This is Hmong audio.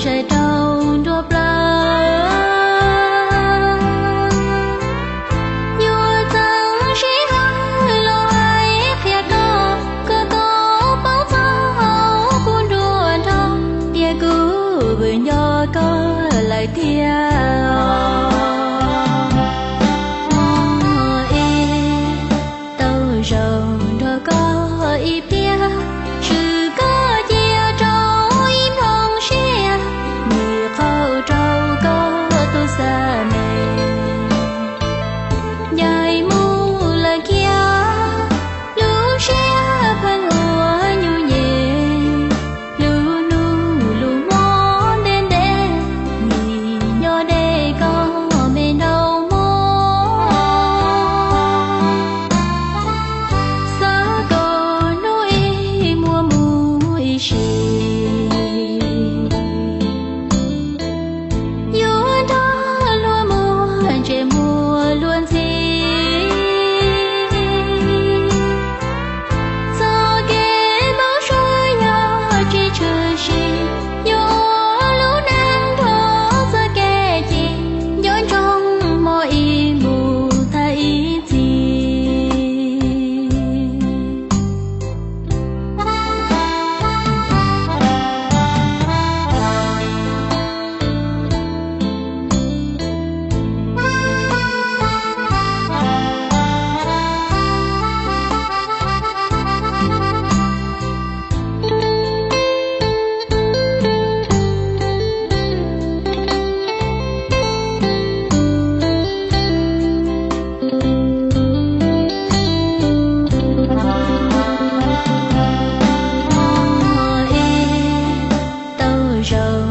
zais rau nruab plawv. Yuav txeeb sij hawm los hais qhia koj, kom koj paub txog kuv nruab nrho, tias kuv vwm nco koj lawm thiab. Ib tau zaum nrog koj ib pliag, swm koj cia rau ib nplooj siab, nim qaug rau koj tus xav me. Ncaim mus lawm kiag, lub siab pheej ua nyuj nyem, lub hnub lub hmo ntev ntev, nim nyob deb koj me nraum mog. Xav kom hnub ib muaj mus ib sim, yuav nrog luag muaj ntses muaj luag ntxhi. Txoj kev npau suav yog tsis tshwm sim, yuav ua lub neej nrog txoj kev ci, nco ntsoov hmo ib mus thaiv ib txhis. Ib tau zaum